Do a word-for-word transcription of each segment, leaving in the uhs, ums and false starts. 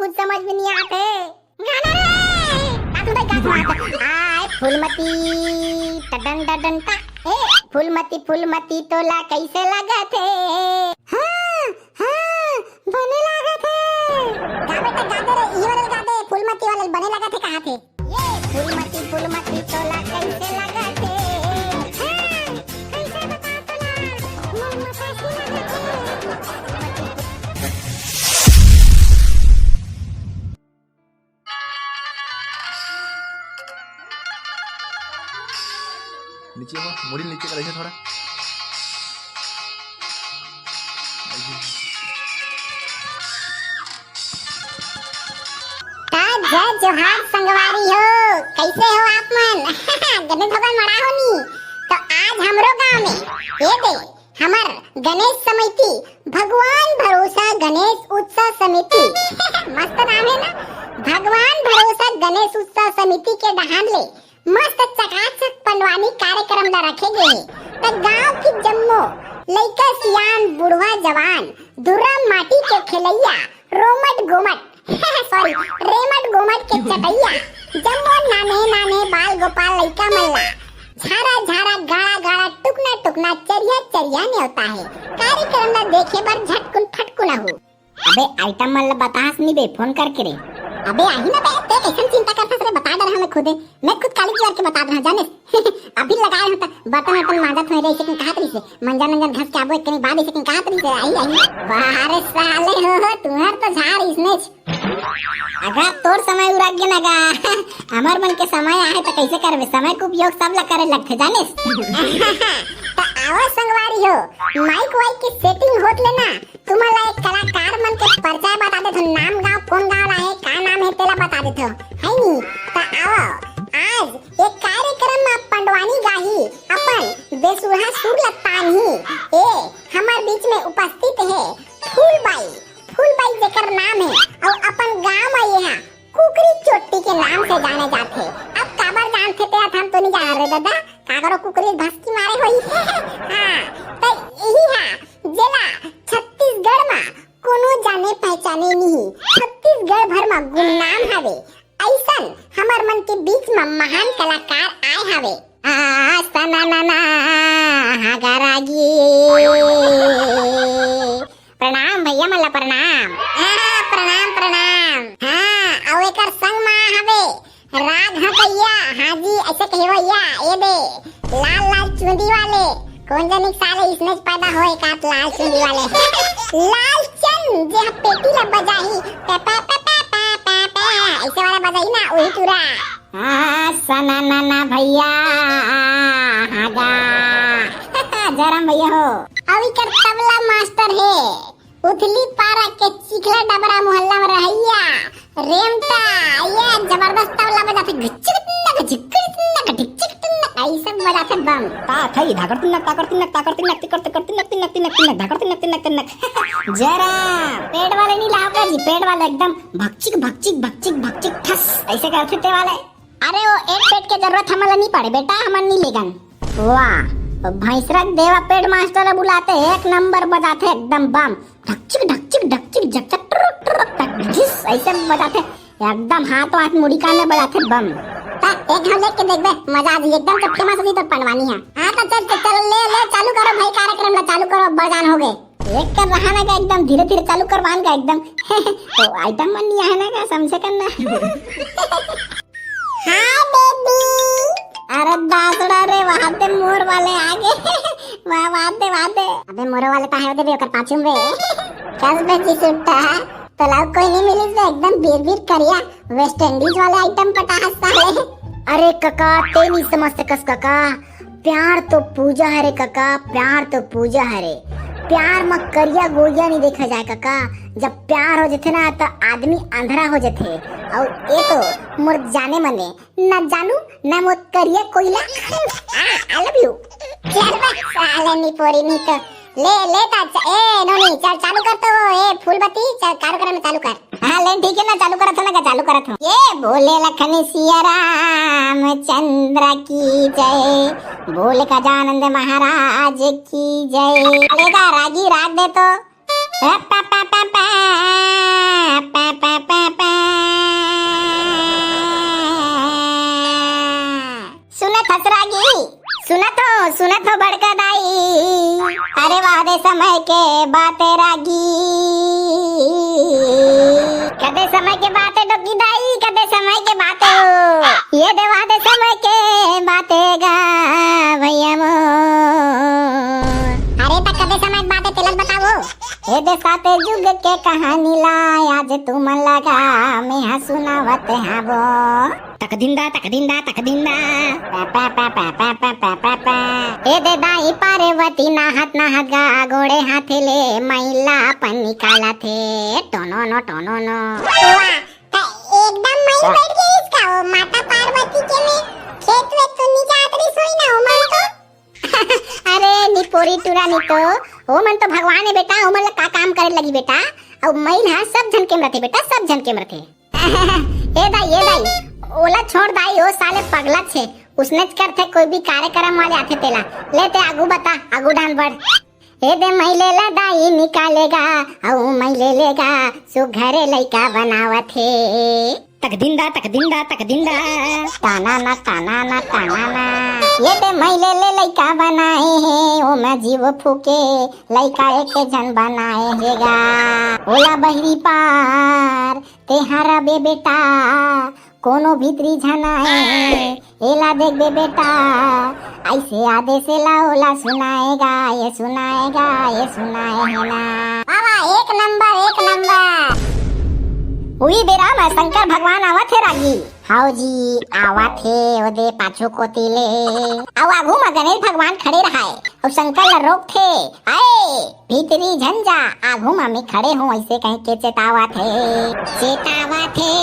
कुछ समझ में नहीं आते। गाना रे, का तू तो गा सुनात। आय फूलमती, टडन डडन टा। ए फूलमती, फूलमती तोला कैसे लागत हे? हाँ, हाँ, बने लागत हे। गा बेटा, गा दे रे, इही वाला गा दे, फूलमती वाला बने लागत हे, कहा थे? ये फूलमती, फूलमती तोला कैसे लागत हे? हाँ, कैसे बता तोला? मोर मसासी लागत हे। नीचे हो, मुड़ी नीचे कर, ऐसे थोड़ा। त जय जोहार संगवारी हो, कैसे हो आप मन? गणेश भगवान मड़ा हो नी? तो आज हमरो गांव में ये दे हमर गणेश समिति, भगवान भरोसा गणेश उत्सव समिति मस्त नाम है ना, भगवान भरोसा गणेश उत्सव समिति के डहान ले मस्त चकाचक पंडवानी कार्यक्रम ला रखे गे हे। त गांव के जम्मो लइका सियान, बुढ़वा जवान, धुर्रा माटी के खेलैया, रोमट गोमट, सॉरी, रेमट गोमट के चटैया, जम्मो नाने नाने बाल गोपाल लइका मन ला झारा झारा, गाड़ा गाड़ा, टुकना टुकना, चरिया चरिया नेवता हे। कार्यक्रम ला देखे बर झटकुन फटकुन आहू। अबे आइटम मन ल बतास नी बे, फोन करके रे। अबे आही ना बे, ते कैसन चिंता करथस रे, बता डर हमें खुदे। मैं खुद काली जुआर के बता रहा जाने। अभी लगाए हो त बर्तन वर्तन मांजत होए रे, इसे कन कहत रहिसे, मंजन मंजन घस के आबो एक कनी बाद, इसे कन कहत रहिसे, आही आही। बाहर साले हो, तुम्हार तो झार इसने छ-, अगर तोर समय उरक गे ना गा, हमर मन के समय आहे त कैसे करबे, समय के उपयोग सब ला करे लगथे जानिस। त आवा संगवारी हो, माइक वाइक के सेटिंग होत ले ना, तुमन ला एक कलाकार मन के परिचय बता देथन, नाम गांव, कौन गांव ला हे, का नाम हे, तेला बता देथन, है नी? त आवव, आज एक कार्यक्रम म पंडवानी गाही, अपन बेसुरहा सुर ल तानही। ए हमर बीच में उपस्थित हे फूलबाई, फूलबाई जेकर नाम हे, अउ अपन गांव म ये हा कुकरी चोट्टी के नाम से जाने जाथे। अब काबर जानथे तेला हम तो नहीं जानन रे ददा, काकरो कुकरी भसकी मारे होही। हाँ, त यही हा जेला छत्तीसगढ़ म कोनो जाने पहचाने नहीं, छत्तीसगढ़ भर म गुमनाम हवे। अइसन हमर मन के बीच म महान कलाकार आए हवे। आ, सना ना ना, हागा रागी। प्रणाम भैया मन ला, प्रणाम। हाँ, प्रणाम, प्रणाम। हाँ, अउ एकर संग मा हवे राग हकैया, हाँ जी, ऐसे कहे भैया, ये दे, लाल लाल चुंदी वाले, कौन जाने साले इसने पैदा होए का लाल चुंदी वाले। लाल चंद, जे ह पेटी ला बजाही, पे, पे, ऐसे वाला बजाही ना, वही टूरा। हाँ, सना ना ना भैया, हाँ गा। जय राम भैया हो। अउ इकर तबला मास्टर हे, उथली पारा के चिखला डबरा मोहल्ला में रहैया, रेमटा, ये जबरदस्त तबला बजाथे, घिचक नक, झिक नक, ढिक चिक नक, ऐसे बजाथे बम। ता थई, धाकड़ तिन्नक, ताकड़ तिन्नक, ताकड़ तिन्नक, तिकड़ तिकड़ तिन्नक, तिन्नक तिन्नक तिन्नक, धाकड़ तिन्नक, तिन्नक तिन्नक। जय राम। पेट वाले नहीं लाओ का जी, पेट वाले एकदम भकचिक, भकचिक, भकचिक, भकचिक, ठस, ऐसे करथे ते वाले। अरे वो एक पेट के जरूरत हमन ला नहीं पड़े बेटा, हमन नहीं लेगन। वाह, भैंसरा देवा पेट मास्टर ला बुलाथे, एक नंबर बजाथे एकदम बम। ढकचिक, ढकचिक, ढकचिक, झकचक, टुरुक, टुरुक, टक, झिस, ऐसे बजाथे। एकदम हाथ वाथ मुड़ी कान में बजाथे बम। ता एक घाव लेके देखबे, मजा आ जाही, एकदम से फेमस हो जाही तो पंडवानी है। हाँ तो चल, चल, चल, ले, ले, चालू करो भाई, कार्यक्रम ला चालू करो, बजान हो गए। एक कर रहा ना का एकदम धीरे धीरे चालू करवान का एकदम। तो आइटम मन नहीं आहे ना का, समझे करना। Hi baby. अरे दासड़ा रे, वहां ते मोर वाले आ गए। वाह, वाह दे, वाह दे। अबे मोरो वाले ताहे दे बे ओकर पाछू में। कस बे जी सुट्टा, तोला कोई नहीं मिलिस बे, एकदम बीर बीर करिया, वेस्ट इंडीज वाले आइटम पटाहस साले। अरे कका, ते नहीं समझ सकस कका, प्यार तो पूजा हरे कका, प्यार तो पूजा हरे। प्यार म करिया गोरिया नहीं देखा जाए कका, जब प्यार हो जथे ना त आदमी अंधरा हो जथे। अउ ये तो मोर जाने मने, ना जानू ना मोर करिया कोइला। आ, I love you। चल बे साले निपोरी नहीं तो। ले, ले ता च-, ए नोनी, चल चालू कर तो, ए फूलबती, चल कार्यक्रम चालू कर। हाँ, ले ठीक है ना, चालू करत हो ना, का चालू करत हो। ये बोले लखन सिया राम चंद्र की जय, बोल गजानंद महाराज की जय। ले दा रागी राग दे तो। पा, पा, पा, पा, पा, पा, पा, पा, पा, समय के बात रागी। कदे समय के बात हे डोकी दाई, कदे समय के बात हे। ये देवा दे समय के बात हे गा भैया मोर। अरे त कदे समय के बात हे तेला बताओ। ए दे साते जुग के कहानी ला आज तुमन लगा मैं हा सुनावत हावो। तकदिंदा तकदिंदा तकदिंदा। पा, पा, पा। ए दे दाई पार्वती नहात नहात गा गोड़े हाथे ले मइला अपन निकालत हे। टोनो नो टोनो नो। वाह, त एकदम मइल बैठ गइस का वो माता पार्वती के में खेत वेत तो नी जात रहिस होही ना ओमन तो। अरे निपोरी टूरा नी तो, ओमन तो भगवान हे बेटा, ओमन ला का काम करे लगही बेटा। अउ मइल हा सब झन के में रथे बेटा, सब झन के में रथे। ए दाई, ए दाई, ओला छोड़ दाई, ओ साले पगला छे। उसनेच करथे कोई भी कार्यक्रम वाले आथे तेला। ले ते आगू बता, आगू ढान बढ़। ए दे मइले ला दाई निकाले गा, अउ मइले ले गा, सुघरे लइका बनावत हे। तकदिंदा तकदिंदा तकदिंदा। ताना ना ताना ना ताना ना। ये दे मइले ले लइका बनाए हे, ओमा जीव फूके लइका एक झन बनाए हे गा। ओला बहिरी पार तेहार बे बेटा, कोनो भीतरी झन आए, एला देख बे बेटा, अइसे आदेश एला ओला सुनाए गा, ये सुनाए गा, ये सुनाए हे ना। वाह, वाह, एक नंबर, एक नंबर। उही बेरा म शंकर भगवान आवत हे रागी। हाव जी, आवत हे, ओदे पाछू कोती ले। अउ आगू म गणेश भगवान खड़े रहाय, अउ शंकर ल रोकथे, "आए, भीतरी झन जा, आगू म मैं खड़े हूँ," अइसे कहिके चेतावत हे, चेतावत हे।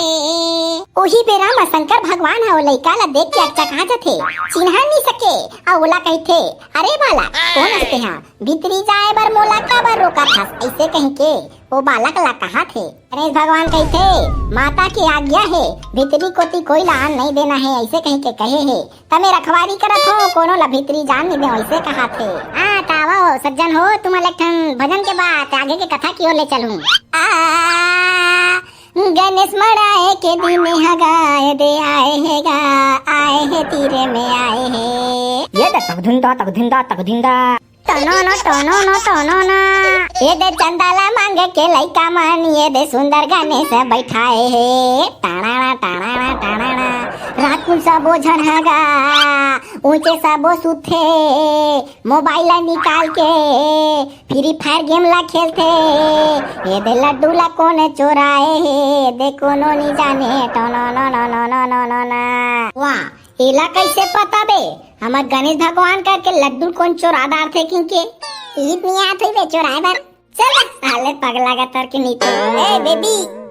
उही बेरा म शंकर भगवान ह ओ लइका ल देख के अकचका जथे, चिन्हा नी सके, अउ ओला कहिथे, "अरे बालक, कोन अस तेहा? भीतरी जाए बर मोला काबर रोकत हस?" अइसे कहिके ओ बालक ला कहत हे। गणेश भगवान कहिथे, "माता के आज्ञा हे, भीतरी कोती कोई ला आन नइ देना हे," अइसे कहिके कहे हे। "त मैं रखवारी करत हों, कोनो ला भीतरी जान नइ देवं," अइसे कहत हे। आ, त आवव सज्जन हो, तुमन ल एक ठन भजन के बात आगे के कथा की ओर ले चलहूं। आ, गणेश मड़ाए के दिन ह गा, ए दे आए हे गा, आए हे तीरे में आए हे। ये दे तकधिंदा, तकधिंदा, तकधिंदा। टोनो नो, टोनो नो, टोनो नो। ये दे चंदा ला मांगे के लइका मन, ये दे सुंदर गणेश बइठाए हे। टाणाणा, टाणाणा, टाणाणा। रात कुन सबो झन ह गा, ऊंचे सबो सुते, मोबाइल ला निकाल के Free Fire game ला खेलथे। ये दे लड्डू ला कोन चोराए हे, दे कोनो नी जाने। टोनो नो नो नो नो नो नो ना। वाह, एला कइसे पता बे? हमर गणेश भगवान करके लड्डू कोन चोरा डारथे किंके? ईद नी आत होही बे चोराए बर। चल बे, साले पगला गतर के नी तो। ए, बेबी।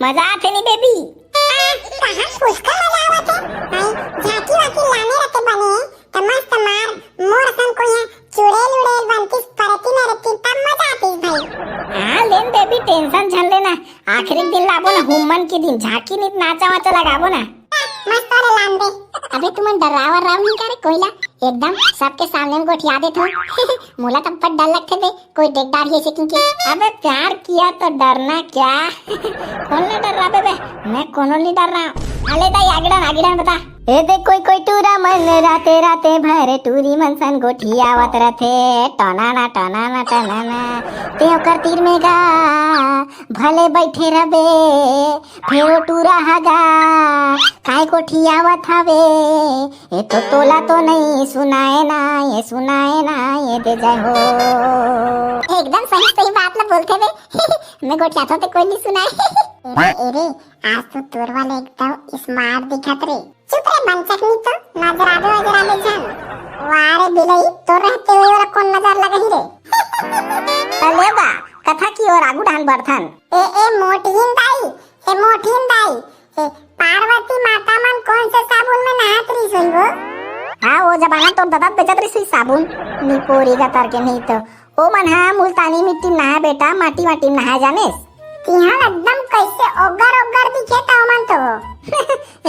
मजा आथे नी, बेबी? आ, कहाँ फुसका मजा आवत हे? आई, झांकी वाकी लाने रहते बने, त मस्त मार, मोर सन कोई है, चुड़ैल उड़ैल बनतीस, परती न रहती, तब मजा आतीस भाई। हाँ, लेन बेबी, tension झन लेना। आखिरी दिन लाबो ना, हुम्मन के दिन, झांकी नी त नाचा वाचा लगाबो ना। मस्त वाला लान दे। अबे तुमन डर्राव वर्राव नहीं करे कोई ला, एकदम सबके सामने में गोठिया देथो। मोला तो बड़ डर लगथे बे, कोई देख डारही अइसे किंके। अबे प्यार किया तो डरना क्या? कोन ला डर्राबे बे? मैं कोनो नी डर्रांव। अले दाई आगे डान, आगे डान बता। ए दे कोई कोई टूरा मन राते राते भर टूरी मन सन गोठियावत रथे। टनाना टनाना टनाना। ते ओकर तीर में गा भले बइठे रबे, फेर ओ टूरा ह गा काय गोठियावत हवे? ए तो तोला तो नइ सुनाए ना, ये सुनाए ना, ये दे जय हो। एकदम सही सही बात ला बोलथे बे। मैं गोठियाथों ते कोई नी सुनाए। एरे एरे, आज तो तोर वाले एकदम smart दिखत रे। चुप रे बंचक नी तो, नजराबे वजराबे झन। वाह रे बिलई, तोर रहते हुए वाला कोन नजर लगही रे? तले बा, कथा की ओर आगू डान बढ़थन। ए ए मोटहीन दाई, ए मोटहीन दाई, ए, पार्वती माता मन कोन से साबुन में नहात रहिस होही वो? हाँ, वो जमाना तो ददत बेचत रहिस होही साबुन, निपोरी गतर के नी तो। ओ मन हा मुल्तानी मिट्टी में नहाय बेटा, माटी माटी में नहाय जानेस। तिहां एकदम कइसे ओगर ओगर दिखे त ओमन तो।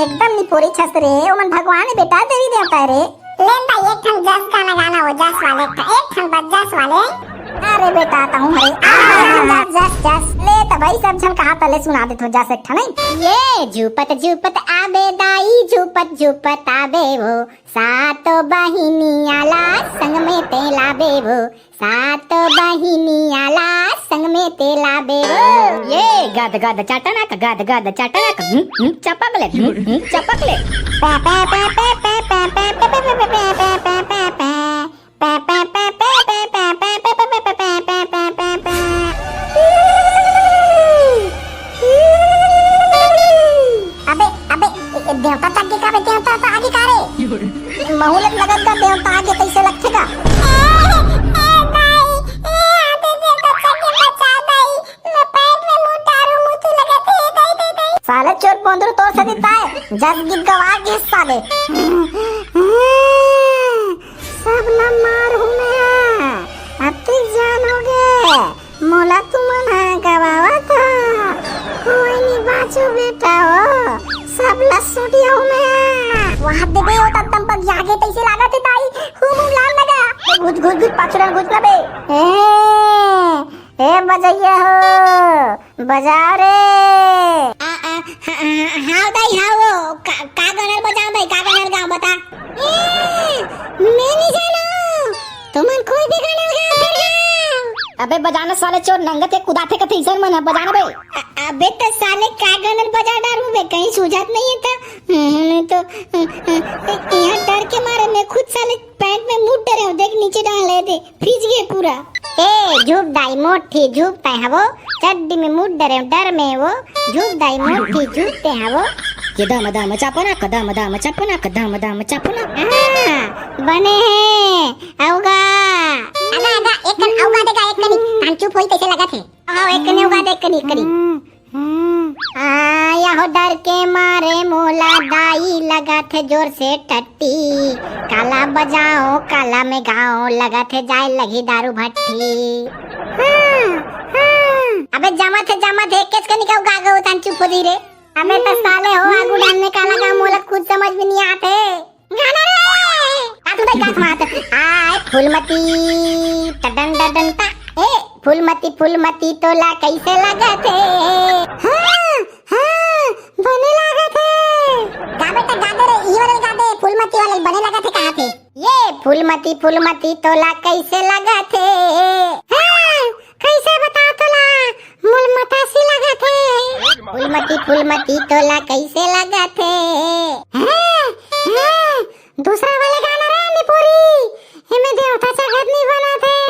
एकदम निपोरी छस रे, ओमन भगवान हे बेटा, देवी देवता हे रे। लेन दाई, एक ठन जस गाना गाना वो, जस वाले, एक ठन, एक ठन बस जस वाले। अरे बेटा, तहूं हरे। आ, जस, जस, जस। ले त भाई, झन कहा तले सुना देथों जा से एक ठा नहीं। ये झूपत झूपत आबे दाई, झूपत झूपत आबे वो, सातो बहिनिया ला संग में ते लाबे वो, सातो बहिनिया ला संग में ते लाबे वो। ये गद गद चटनक, गद गद चटनक, हम्म, हम्म, चपक ले, हम्म, हम्म, चपक ले। पै, पै, पै, पै। अबे, अबे, ए, देवता जागे का बे, देवता तो आगे का रे? महूलत लगत का देवता आगे तैसे लगथे का? ए, ए, दाई, ए, अबे देवता जागे बचा दाई, मैं पैर में मुंह डारू, मुंह तू लगत हे, दाई, दाई, दाई। साले चोर पोंदरू तोर से दिखता है, जस गीत गवा के साले। सब ला मार हूँ मैं, अतिक जान हो गे, मोला तुमन ह गवावत ह, कोई नी बाचू बेटा हो, सब ला सुटिया हूँ मैं। वहाँ देबे हो तब तम पग आगे तैसे लागत है दाई, हूँ मुँह लाल लगा। घुच घुच घुच पाछू घुच ना बे। ए, ए बजैया हो, बजाओ रे। आ, आ, हा, हा, हाव दाई, हाव वो, का, का गाना बजाओ दाई, का गाना गाओ बता। ए, मैं नहीं जानो, तुमन कोई भी गाना गाओ, फिर गाओ। अबे बजाना साले चोर, नंगत के कुदाथे कथे इसन मन ह, बजाना बे। अ-, अबे तो साले का गाना बजा डारू बे, कहीं सूझत नहीं है तो, हम्म, नहीं तो, अ, अ, यहाँ डर के मारे मैं खुद साले पैंट में मुड़ डरे हूँ, देख नीचे डाल रहे थे। भीज गए पूरा। ए, झूप दाई मोठी, झूप तै हवो, चड्डी में मुड़ डरे, डर में वो, झूप दाई मोठी, झूप तै हवो। ये दाम दाम चापना, कदम दाम चापना, कदम दाम चापना। हाँ, बने हैं, अउगा। अगा, अगा, एक कन, अउगा देगा, एक कनी, तान चुप होई तैसे लगत है। हाँ, एक कनी अउगा दे, एक कनी, एक कनी। हम्म। आ, यहो डर के मारे मोला दाई लगत हे जोर से टट्टी। काला बजाओ, काला में गाओ, लगत हे जाए लगी दारू भट्टी। हाँ, हाँ। अबे जमत हे, जमत हे, केच के निकाओ गा गो तन चुप हो जी रे। अबे त साले हो, आगू डाल में काला गाओ, मोला खुद समझ में नहीं आते। गाना रे। आ तू देख गात मात। आय फूलमती, टडन डडन टा। ए, फूलमती, फूलमती तोला कैसे लगत हे? हाँ, हाँ, बने लागत हे। गा बेटा, गा दे रे, ई वाले गा दे, फूलमती वाले बने लागत हे कहा थे? ये फूलमती, फूलमती तोला कैसे लगत हे? हाँ, कैसे बताओ तोला? मोला मतासी लगत हे। फूलमती, फूलमती तोला कैसे लगत हे? हैं? हैं? दूसरा वाला गाना रे निपोरी, एमे देवता जगत नहीं बनत हे।